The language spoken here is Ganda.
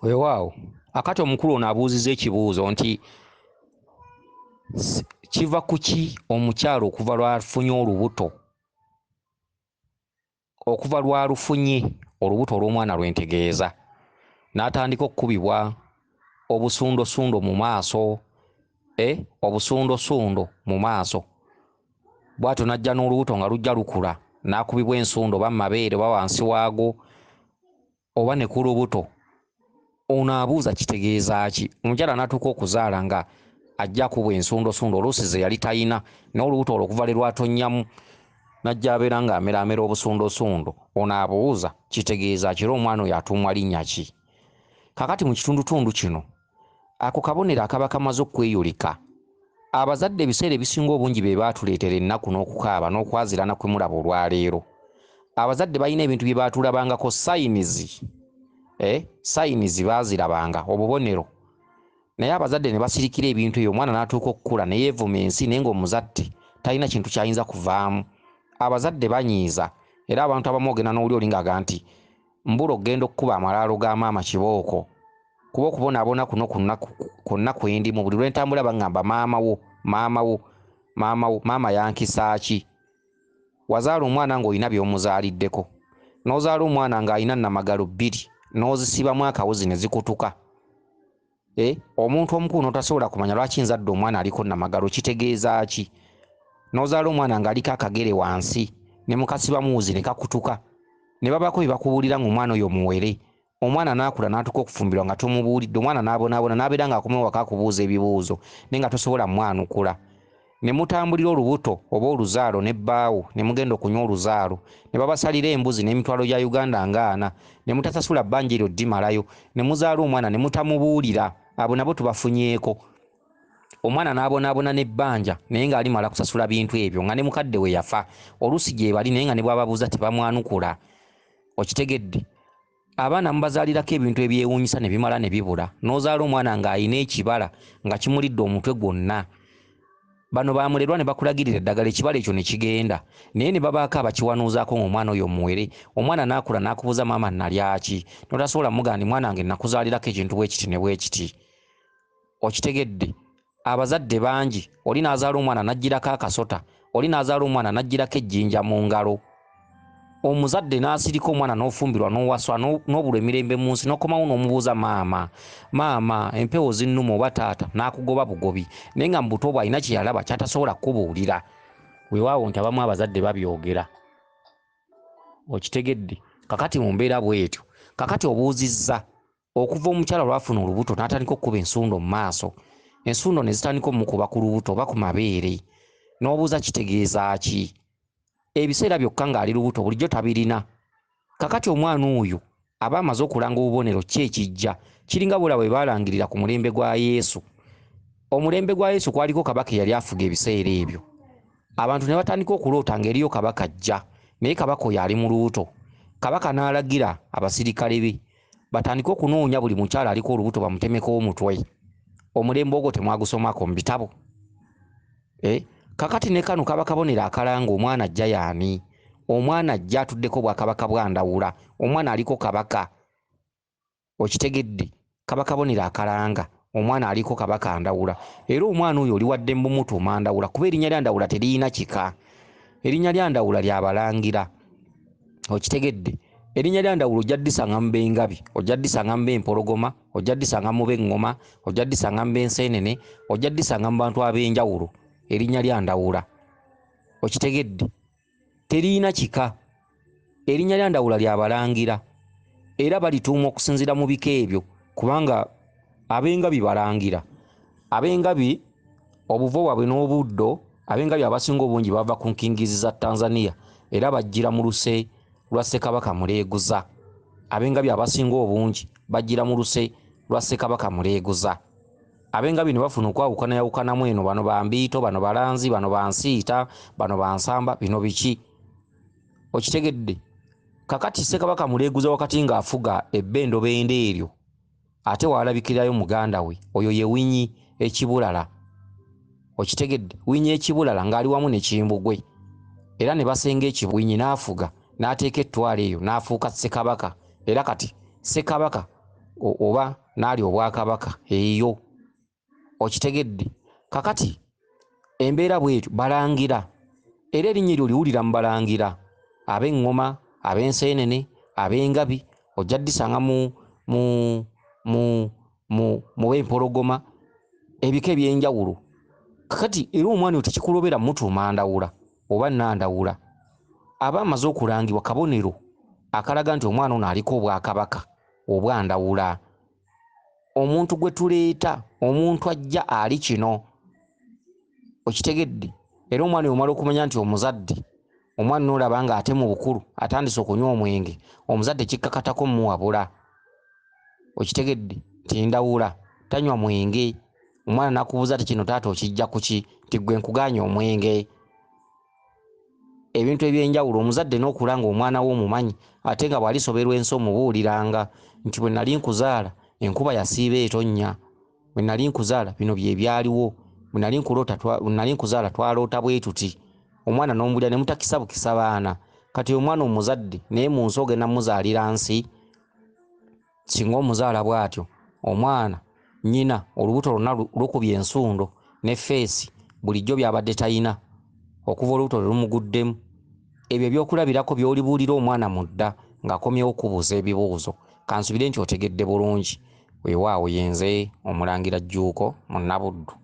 Weewaawo, akati omukulu ono abuuzizza ekibuuzo nti kiva ku ki omukyala okuva lw'afunye olubuto, okuva lw'alufunye olubuto olw'omwana lwe ntegeeza, n'atandika okukubibwa obusundosundo mu maaso, obusundosundo mu maaso, bw'atyo n'ajja n'olubuto nga lujja lukula, n'akubibwa ensundo oba mu mabeere oba wansi waago oba ne ku lubuto. Ono abuuza kitegeeza ki? Omukyala n'atuuka okuzaala nga ajja akubwa ensundosundo oluusi ze yali talina, n'olubuto olwo okuva lwe lwatonnyamu n'ajja abeera ng'ameraamera obusundosundo. Ono abuuza kitegeeza ki era omwana oyo atuumwa linnya ki? Kaakati mu kitundutundu kino ako kabonero akaba kamaze okweyoleka. Abazadde ebiseera ebisinga obungi be baatuleetera ennaku n'okukaaba n'okwazirana kwe mulaba olwaleero. Abazadde balina ebintu bye baatulabangako sayinizi, sayinizi baazirabanga, obubonero. Naye abazadde ne basirikira ebintu ebyo, omwana n'atuuka okukula ne yeevuma ensi, naye ng'omuzadde talina kintu ky'ayinza kuvaamu. Abazadde banyiiza, era abantu abamu ogenda n'oli oli ng'aga nti mbula okugenda okukuba amalaalo ga maama kibooko, kuba okubonaabona kuno kwonna kwe ndimu, buli lwe ntambula baŋŋamba maama wo, maama wo, maama wo, maama yankisa ki? Wazaala omwana ng'olina by'omuzaaliddeko, n'ozaala omwana ng'alina nnamagalo bbiri, n'ozisibamu akawuzi ne zikutuka. Omuntu omukulu n'otasobola kumanya lwaki nzadde omwana aliko nnamagalo kitegeeza ki? N'ozaala omwana ng'aliko akagere wansi, ne mukasibamu wuzi ne kakutuka, ne babaako bye bakubuulira ng'omwana oyo muwere. Omwana n'akula n'atuuka okufumbirwa nga tomubuulidde, omwana n'abonaabona n'abeera ng'akomewo waka akubuuza ebibuuzo naye nga tosobola mwanukula. Ne mutambulira olubuto oba oluzaalo ne bbaawo, ne mugenda okunywa oluzaalo, ne babasalira embuzi n'emitwalo gya Uganda ng'ana, ne mutasasula bbanja eryo ddimalayo, ne muzaala omwana ne mutamubuulira. Abo nabo tubafunyeeko. Omwana n'abonaabona n'ebbanja naye ng'alimala kusasula bintu ebyo, nga ne mukadde we yafa oluusi gye bali, naye nga ne bw'ababuuza tebamwanukula. Okitegedde? Abaana mubazaalirako ebintu ebyewuunyisa ne bimala ne bibula. N'ozaala omwana ng'alina ekibala nga kimulidde omutwe gwonna. Bano bamulerwa ne bakulagirira eddagala, ekibala ekyo ne kigenda, naye ne babaako abakiwanuuzaako ng'omwana oyo muwere. Omwana n'akula n'akubuuza maama nalya ki? N'otasobola mugamba nti mwana wange nakuzaalirako ekintu bwe kiti ne bwe kiti. Okitegedde? Abazadde bangi, oli n'azaala omwana n'aggyirako akasota, oli n'azaala omwana n'aggyirako ejjinja mu ngalo. Omuzadde n'asirika omwana n'ofumbirwa n'owaswa n'obulwa emirembe mu nsi, n'okomawo n'omubuuza maama, maama empewo zinnuma oba taata, n'akugoba bugobi, naye nga mu buto bwe alina kye yalaba ky'atasobola kukubuulira. Weewaawo nti abamu abazadde babyogera. Okitegedde? Kakati mu mbeera bw'etyo, kakati obuuzizza okuva omukyala lw'afuna olubuto n'atandika okukuba ensundo mu maaso, ensundo ne zitandika omukuba ku lubuto oba ku mabeere, n'obuuza kitegeeza ki? Ebiseera byokka ng'ali lubuto bulijjo tabirina. Kakati omwana oyo aba amaze okulanga obubonero ki ekijja, kiringa bula bwe baalangirira ku mulembe gwa Yesu. Omulembe gwa Yesu kwaliko kabaka eyali afuga ebiseera ebyo. Abantu ne batandika okuloota ng'eriyo kabaka ajja, naye kabaka oyo ali mu lubuto. Kabaka n'alagira abasirikale be batandike okunoonya buli mukyala aliko olubuto bamutemeko omutwe. Omulembe ogwo temwagusomako mu bitabo. Kakati ne kano kaba kabonero akalanga omwana ajja y'ani? Omwana ajja atuddeko bwakabaka bwa Ndawula, omwana aliko kabaka. Okitegedde? Kaba kabonero akalanga omwana aliko kabaka Ndawula. Era omwana oyo oli wadde mbumutuuma Ndawula, kuba erinnya lya Ndawula teririna kika. Erinnya lya Ndawula lya balangira. Okitegedde? Erinnya lya Ndawula ojja ddisanga mu b'engabi, ojja ddisanga mu b'empologoma, ojja ddisanga mu b'eŋŋoma, ojja ddisanga mu b'enseenene, ojja ddisanga mu bantu ab'enjawulo. Erinnya lya Ndawula. Okitegedde? Teririna kika. Erinnya lya Ndawula lya balangira, era balituuma okusinziira mu bika ebyo, kubanga ab'engabi balangira. Ab'engabi obuvo bwabwe n'obuddo, ab'engabi abasinga obungi bava ku nkingizi za Tanzania, era bajjira mu luse lwa Ssekabaka Muleeguza. Ab'engabi abasinga obungi bajjira mu luse lwa Ssekabaka Muleeguza. Ab'engabi ne bafuna okwawukanayawukanamu eno, bano ba mbiito, bano balanzi, bano ba nsiita, bano ba nsamba, bino biki? Okitegedde? Kakati Ssekabaka Muleeguza wakati ng'afuga ebbendobendo eryo, ate waalabikirayo muganda we, oyo ye Winyi Ekibulala. Okitegedde? Winyi Ekibulala ng'ali wamu ne Kimbugwe, era ne basenga Winyi n'afuga, n'ateeka ettwale eyo, n'afuuka Ssekabaka. Era kati Ssekabaka oba n'alya obwakabaka eyo. Okitegedde? Kakati embeera bwetyo balangira, era erinnya eryo liwulira mu balangira, ab'eŋŋoma, ab'enseenene, ab'engabi, ojja ddisanga mu mu mu mu mu b'empologoma, ebika eby'enjawulo. Kakati era omwana oyo tekikulobera mutuuma Ndawula oba Nandawula, aba amaze okulangibwa kabonero akalaga nti omwana ono aliko obwakabaka obwa Ndawula. Omuntu gwe tuleeta, omuntu ajja ali kino, okitegedde? Era omwana oyo omala okumanya nti omuzadde, omwana n'olaba nga ate mu bukulu atandise okunywa omwenge, omuzadde kikkakatako mmuwabula. Okitegedde nti Ndawula tanywa mwenge. Omwana n'akubuuza ti kino taata okijja ku ki? Nti ggwe nkugaanye omwenge. Ebintu eby'enjawulo omuzadde n'okula ng'omwana wo omumanyi, ate nga bw'alisoberwa ensi omubuuliranga nti bwe nali nkuzaala enkuba yasiiba etonnya, bwe nali nkuzaala bino bye byaliwo, bwe nali nkuloota bwe nali nkuzaala twaloota bwe tuti. Omwana n'omubulira ne mutakisa bukisa baana. Kati omwana omuzadde naye mu nsi ogenda muzaalira nsi? Singa omuzaala bw'atyo, omwana nnyina olubuto lwonna lukubye ensundo ne feesi bulijjo by'abadde talina okuva olubuto lwe lumuguddemu. Ebyo ebyokulabirako by'olibuulira omwana mu dda ng'akomyewo okukubuuza ebibuuzo. Kansubire nti otegedde bulungi. Weewaawo ye nze Omulangira Jjuuko Munnabuddu.